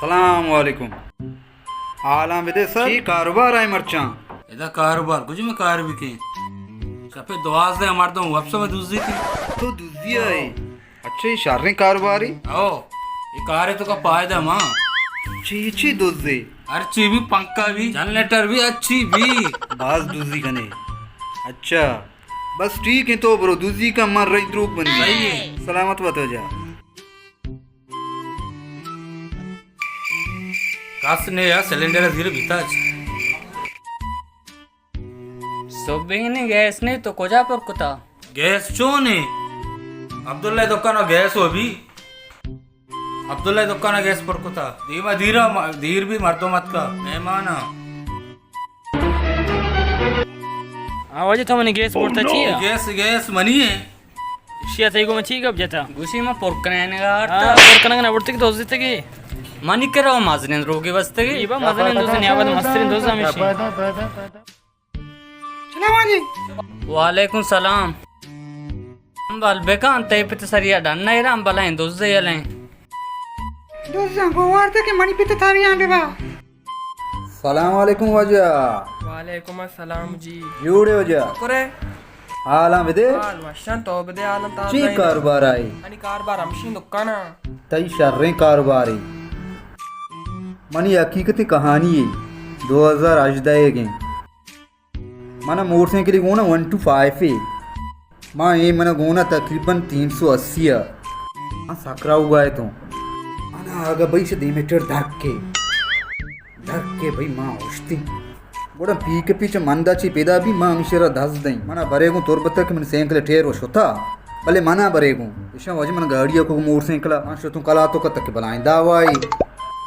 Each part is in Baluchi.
سلام علیکم۔ حالاں بدے سر، چی کاروبار آئی مرچاں؟ ادا کاروبار کجھ میں کار بکیں؟ شپے دوازدہ مردم وپس میں دوزی کی۔ تو دوزی آئی؟ اچھا، یہ شریں کاروباری؟ او، یہ کارے تو کا فائدہ ماں۔ چی چی دوزے؟ ہر چی بھی، پنکھا بھی، جنریٹر بھی، اچھی بھی۔ باز دوزی کنے۔ اچھا، بس ٹھیک ہے، تو برو دوزی کا، من رئی دروگ بندی۔ صحیح ہے۔ سلامت بات ہو جا۔ کس نے یا سلنڈر زیر بیتا چ۔ سبینے گیس نے تو کجا پر کتا؟ گیس چون ہے؟ عبداللہ دکان گیس ہو بھی۔ عبداللہ دکان گیس پر کتا۔ دیما دیرا م-، دیر بھی مردم اتکا۔ مہمانا۔ ہاں واجہ، تو منی گیس برتا چی ہے؟ گیس، گیس منی ہے۔ شیا تئی گو من چی گپ جتا؟ گوشی ما پر کنائنگا ہاں، آرتا۔ پر کنگ نہ برتگ، دوزتگی۔ منی کرا مزنین روگی بستگی۔ یہ با مزنین دوز نیابت مسترین دوز ہمیشی۔ سلام علیکم۔ وعلیکم سلام۔ بل بکن، تئی پت سریا ڈن نہ ایران بلائیں دوز یلیں۔ دوزاں گوارتا کہ منی پت تاریاں ببا۔ سلام علیکم واجہ۔ وعلیکم السلام جی۔ جوڑے واجہ؟ شکر ہے۔ حالاں بدے؟ حال وشاں، تو بدے حالاں تازہ چی ہیں۔ کاروبار آئی؟ منی کاروبار ہمشی دکانا۔ تئی شریں کاروباری۔ منی حقیقت کہانی ہے، دو ہزار ہژدہ گیں۔ من موٹر سائیکل گونا ون ٹو فائیو ہے۔ ما اے من گونا تقریباً تین سو اسی آ۔ ما سکرا ہوا ہے تو۔ انا آگا بھائی سے دیمے ٹر دھکے۔ دھکے بھائی ما اوشتی۔ گوڑا پیک پیچ مندا چی پیدا بھی ما ہمشی را دست دیں۔ منا برے گوں تربت کہ من سینکل ٹیر و شتا۔ بلے منا برے گوں۔ اشاں واجہ من گاڑی کو موٹر سائیکل۔ ما شتوں کلا تو کتک بلائیں دعوائی۔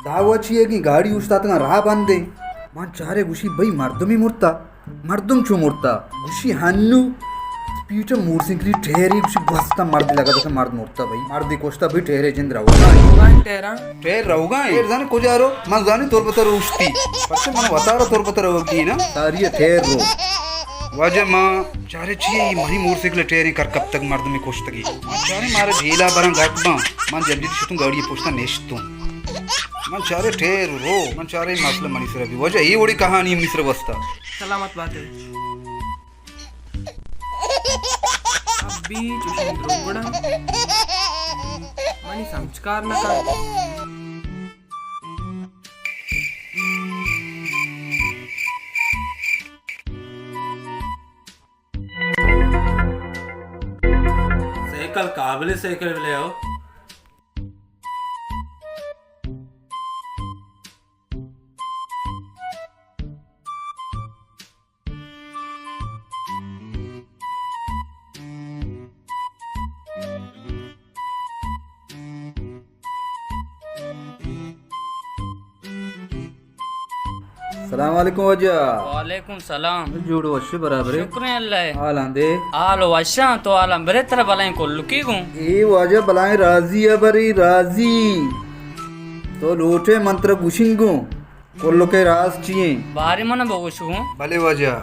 دعوا چی ہے کہ گاڑی اوشتاتگاں راہ بندیں۔ من چارے گوشی بھائی مردمی مرتا۔ مردم چو مرتا؟ گوشی ہنو پیٹا موٹر سائیکلی ٹیری گوشی گوستا مرد لگا تو مرد مرتا بھائی۔ مردی کشتا بھائی ٹیرے جند روگا۔ ٹیرا؟ ٹیر روگا ہے۔ ٹیر زانے کجا رو؟ من زانی تربت روشتی۔ پرچہ من وتارا تربت روگی نا۔ تاری ٹیر رو۔ واجہ ما چارے چیے یہ منی موٹر سائیکل ٹیریں کر کب تک مردمی کشتگی۔ ما چارے مارے جیلا براں گٹ باں۔ من جلدی شتوں گاڑی پشتا نشتوں۔ من چارے ٹیر رو، من چارے مسئلہ منی سر بھی۔ واجہ یہ وڑی کہانی منی سر وستا۔ سلامت باتے۔ ابی چوشیں دروگڑا منی سمجھکار نہ کن۔ سائیکل قابل سائیکل لے آؤ۔ سلام علیکم واجہ۔ وعلیکم سلام۔ جوڑ وش برابر ہے۔ شکر ہے اللہ۔ حالاں دے۔ حال وشاں تو حالاں برے ترا بلائیں کلکی گوں۔ اے واجہ بلائیں راضی ہے بری راضی۔ تو لوٹے من ترا گوشنگوں۔ کلکے راز چی ایں؟ بارے من بگوش گوں۔ بلے واجہ۔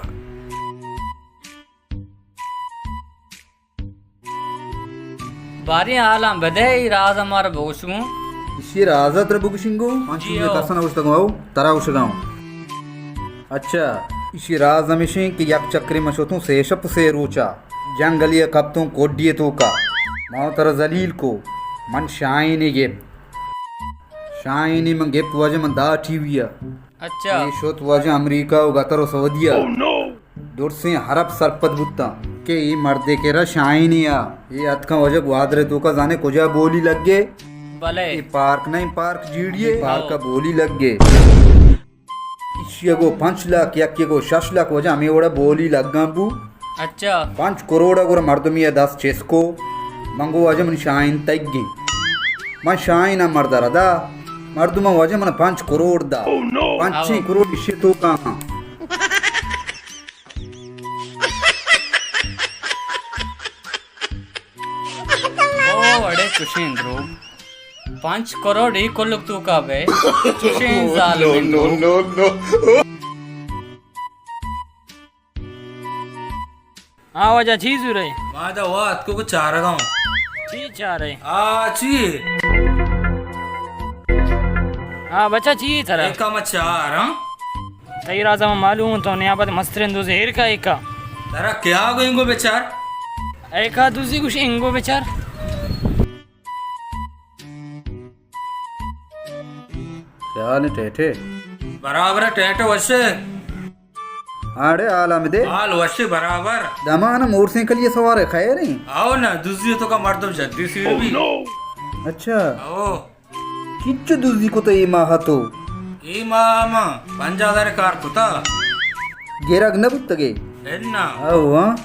باریں حالاں بدے، اے راز مارا بگوش گوں۔ اشی راز ترا بگوشنگوں؟ من جی چیزے ہو۔ کسا نہ گوشتگوں، او ترا گوشگاں۔ اچھا، اشی راز ہمیشیں کہ یک چکرے من شتوں سے شپ سے روچا جنگلی کپتوں کوڈی توکا۔ من ترا ذلیل کو، من شاہینے گپت۔ شاہینے من گپت واجہ من دا ٹی وی ء۔ اچھا۔ اے شت واجہ امریکہ و قطر و سعودیہ۔ درسیں عرب سرپد بوتاں کہ اے مردے کرا شاہینے آ۔ اے اتکاں واجہ گوادر توکا زانے کجا بولی لگے؟ بلے۔ اے پارک نہیں، پارک جیڑیے، ہاں۔ پارک بولی لگے۔ ایشی گو پنچ لاکھ، یکے گو شش لاکھ، واجہ ہمے وڑا بولی لگاں بو۔ اچھا۔ پنچ کروڑ گورا مردمی دست چسکو۔ من گو واجہ منی شاہین تگیں۔ من شاہین مرد ردا۔ مردم واجہ من پنچ کروڑ دا۔ پنچیں کروڑ ایشی توکا۔ او اڑے چوشیں دروگ۔ پنچ کروڑ ای کلک توکا بے۔ چوشیں ظالمیں دروگ۔ آ واجہ چی زورے؟ ما دا وات کو چارگاں۔ چی چارے؟ آ چی؟ ہاں بچا، چی ترا؟ ایکا ما چار، ہاں؟ تئی راز ہم معلوم تو نیابت مسترین دزے ایرکا ایکا۔ ترا کیا گو انگو بچار؟ ایکا دزی گوش انگو بچار۔ خیال ٹیٹے۔ برابر ٹیٹے وشے۔ آڑے حال ہم دے۔ حال وشے برابر۔ دمان موٹر سائیکل یہ سوار ہے، خیر ہیں؟ آؤ نا، دزی تو کا مردم جدی سیر بھی۔ اچھا۔ آؤ۔ کچ دزی کو تو اے ماہ تو؟ اے ماہ ما پنجاہ ہزار کار کتا۔ گرگ نہ بوتگے؟ انا۔ او ہاں۔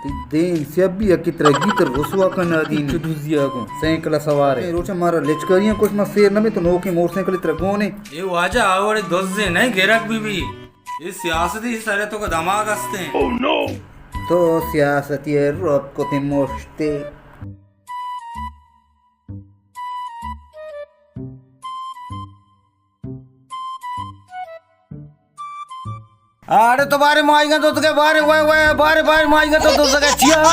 تی دین سیبی اکی ترگی تر رسوا کن آدین۔ کچ دزی آگو سائیکل سوار ہے۔ روچا مارا لچکریاں کچھ ما سیر نہ تو نوکیں موٹر سائیکل ترگونے۔ اے واجہ آوڑے دزے نہیں گرگ بی بی۔ اے سیاستی سرے تو کا دماغ ہستے ہیں۔ تو سیاستی ہے روپ کو تے موشتے۔ آڑے تو بارے ماہیگاں تو تکے بارے وے وے بارے بارے ماہیگاں تو تو سکے چیا؟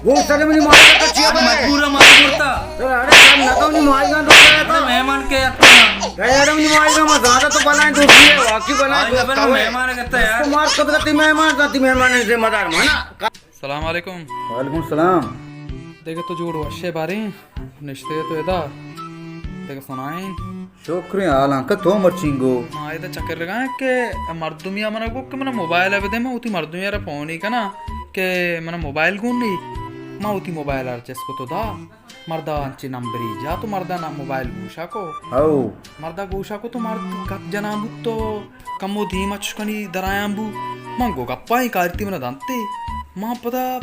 وہ سر منی ماہیگاں تو چیا بارے؟ مجبور ہے، مجبور تھا۔ تو اڑے سر نہ تو منی ماہیگاں تو تکے تو۔ مہمان کے اتنا۔ گئے اڑے منی ماہیگاں میں زیادہ تو بلائیں دوستی ہے، واقعی بلائیں دوست ہے۔ مہمان کہتا ہے یار۔ تو مار خود کا تی مہمان کا تی مہمان ہے ذمہ دار مانا۔ سلام علیکم۔ وعلیکم السلام۔ دگہ تو جوڑ وشے باریں نشتے تو ادا دگہ سنائیں۔ شکریں حالاں کہ تو مرچینگو۔ ما ادا چکر لگائیں کہ مردمی منا گو کہ منا موبائل بدے، ما وتی مردمی را فون ہی کنا کہ منا موبائل گون نہیں۔ ما وتی موبائل ار چس کو تو دا۔ مردا انچے نمبری جا تو مردا نا موبائل گوشا کو۔ او۔ مردا گوشا کو تو مرد گپ جنان بوت تو کمو دیم اچ کنی درایان بو۔ من گو گپا ای کارتی منا دانتے۔ من پدا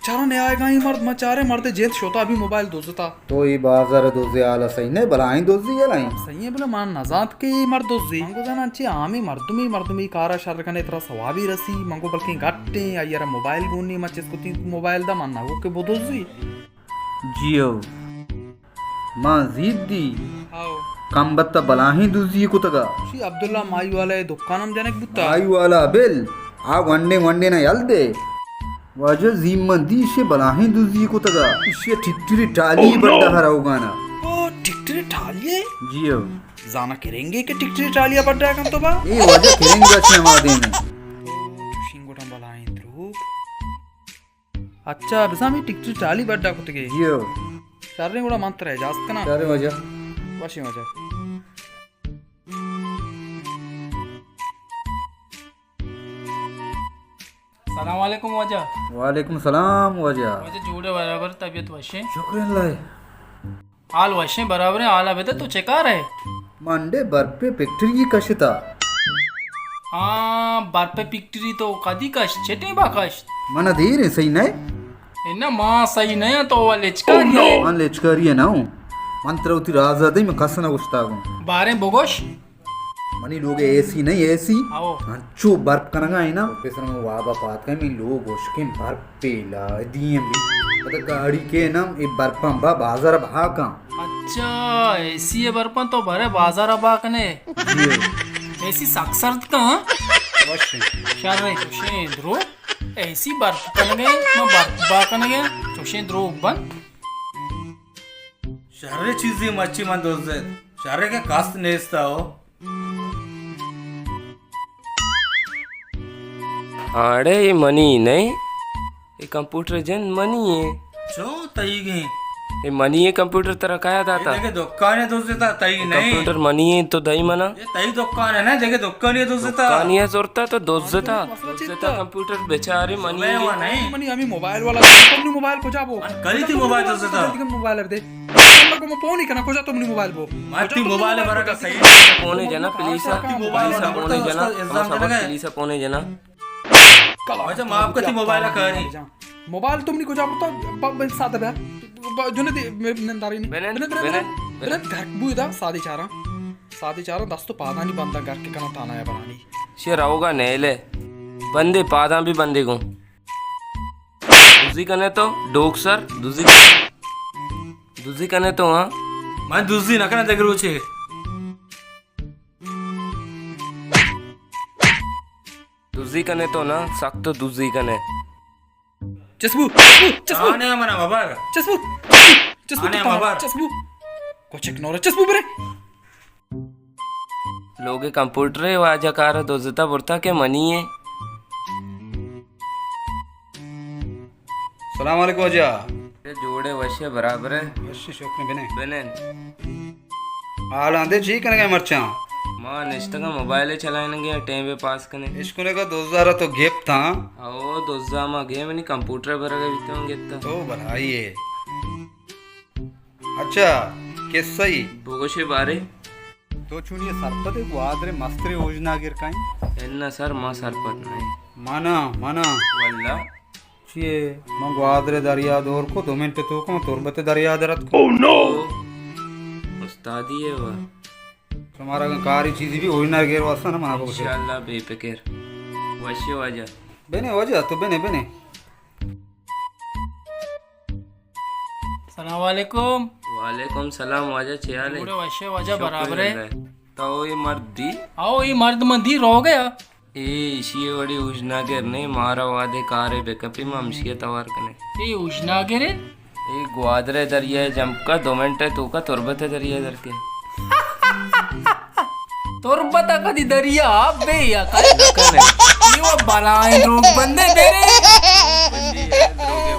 چارا نیائے گا ای مرد، من چارے مرد جند شوتا ابھی موبائل دوزتا۔ تو ای بازار دوزی حالا صحیح نہیں، بلائیں دوزی ہے لائیں۔ صحیح ہے، بلے من نزانت کہ ای مرد دوزی۔ من گو زانا انچے عامی مردمی، مردمی کارا شر کنے ترا ثوابی رسی۔ من گو بلکیں گٹیں، ایرا موبائل گونی، من چس کتی موبائل دا، من نگو کہ بدوزی۔ جیو۔ ما زید دی۔ ہاؤ۔ کمبت بلاہیں دزی کتگا۔ شی عبداللہ مائی والا دکان ہم جنک بوتا۔ مائی والا بل۔ آ ونڈے ونڈے نہ یل دے۔ واجہ زیم من دی شی بلاہیں دزی کتگا۔ شی ٹکٹری ٹالی بڈا ہر اوگانا۔ او ٹکٹری ٹالی؟ جیو۔ زانا کرنگے کہ ٹکٹری ٹالی بڈا کن تو با؟ اے واجہ کرنگا چے ما دین۔ چوشیں گوٹاں بلاہیں دروگ۔ اچھا، بزاں ہمے ٹکٹی ٹالی بڈا کتگے۔ جیو۔ شریں گڑا من ترا اجازت کناں۔ شریں واجہ۔ وشیں واجہ۔ سلام علیکم واجہ۔ وعلیکم سلام واجہ۔ واجہ جوڑے برابر، طبیعت وشیں؟ شکر اللہ۔ حال وشیں برابریں، حالا بدے تو چے کار ئے؟ منڈے برپے پکٹری کشتا۔ ہاں، برپے پکٹری تو کدی کشت؟ چے ٹیما کشت؟ من دیر صحیح نہ؟ انا ما صحیح نہ تو لچکاری ئے۔ من لچکاری نہ ہوں۔ من ترا وتی راز دئی، من کس نہ گوشتا گوں۔ باریں بگوش۔ منی لوگ اے سی نہیں، اے سی۔ آؤ۔ انچو برپ کنگا ہے نا۔ پیسر من وابا پات کن، منی لوگ اشکیں برپ پیلا دیم بھی۔ پتہ گاڑی کے نا، اے برپاں با بازار بہا کن۔ اچھا، اے سی اے برپاں تو بھرے بازار بہا کنے۔ جی۔ اے سی سک سرد کن، ہاں؟ وش۔ شر ہے، چوشیں درو۔ اے سی برپ کنگے، ما برپ بہا کنگے، چوشیں دروگ بند۔ شریں چیزے مچی من دزت۔ شریں کہ کست نیستا ہو۔ آڑے، اے منی نئے؟ اے کمپیوٹر جند منی ایں۔ چو تئیگیں؟ اے منی ایں، کمپیوٹر ترا کیا داتا؟ اے دگہ دکانے دزتا، تئی نئے؟ کمپیوٹر منی ایں، تو دئی منا۔ اے تئی دکان ہے نا، دگہ دکانی دزتا۔ دکانی زرتا تو دزتا۔ دزتا کمپیوٹر بیچارے منی ایں۔ منی ہمیں موبائل والا، تمنی موبائل کجا بو؟ کلی تی موبائل دزتا۔ موبائل دے۔ نمبر کو میں فون ہی کنا، کجا تو منی موبائل بو؟ ماتی موبائل برا کا صحیح۔ فون جنا پلیسا۔ پلیسا فون جنا، ہم سب پلیسا فون جنا۔ اچھا، معاف کتی موبائل کاری۔ موبائل تو منی کجا بوتا؟ ب-، ب-، ساده بیا۔ ب-، جنے دے، م-، ننداری نی۔ بنند، بنند، بنند، بنند۔ بنند، گھر بو ادا، سادی چاراں۔ سادی چاراں، دست و پادانی بنداں گھر کے کنا تانا یا برانی۔ شے روگا نیلے۔ بندے پاداں بھی بندے گوں۔ دزی کنے تو، ڈوک سر، دزی کنے۔ دزی کنے تو، ہاں؟ من دزی نہ کنا دگہ روچے۔ دزی کنے تو نا، سک تو دزی کنے۔ چسبو، چسبو، چسبو۔ آنے منا بابر۔ چسبو، چسبو، چسبو، آنے تو بابر۔ چسبو۔ کوچک نورا، چسبو برے۔ لوگ کمپیوٹر ءِ واجہ کار ءَ دزتا برتا کہ منی ایں۔ سلام علیکم واجہ۔ اے جوڑے وشے برابر ہے۔ وشے شکر بنے۔ بنے۔ حال آندے چی کنگے مرچاں؟ ما نشتگاں موبائل چلائنگے ٹائم پاس کنے۔ اشکنے کا دزارا تو گپت ہاں۔ او دزا ما گئے منی کمپیوٹر برگا بیتوں گپتا۔ تو بھلائی ہے۔ اچھا، قصہ ہی۔ بگوشے بارے۔ تو چونی سرپد گوادر مسترے اوژناگر کائیں؟ انا سر ما سرپد نہیں۔ مانا، مانا۔ واللہ۔ چیے؟ من گوادر دریا دور کو دو منٹ تو کو تربت دریا درت کو۔ Oh no! استادی ہے وہ۔ تمہارا اگر کاری چیزی بھی اوژناگر واسطہ نہ منا بگوشے۔ انشاءاللہ بے فکر۔ وشے واجہ۔ بنے واجہ تو بنے بنے۔ سلام علیکم۔ وعلیکم سلام واجہ، چے حال ہے؟ جوڑے وشے واجہ، شکر برابر ہے۔ اللہ۔ تو اے مرد دی؟ آؤ، اے مرد من دی رو گیا۔ اے ایشی وڑی اوژناگر نہیں، مارا وادے کارے بے کپی ما ہمشی توار کنے۔ اے اوژناگر ہے؟ اے گوادر دریا جمپ کا دو منٹ ہے تو کا تربت دریا در کے۔ تربت کدی دریا آپ بے یا کنے؟ نہ کنے۔ یہ وہ بلائیں لوگ بندے میرے۔ بندی ہے، لوگ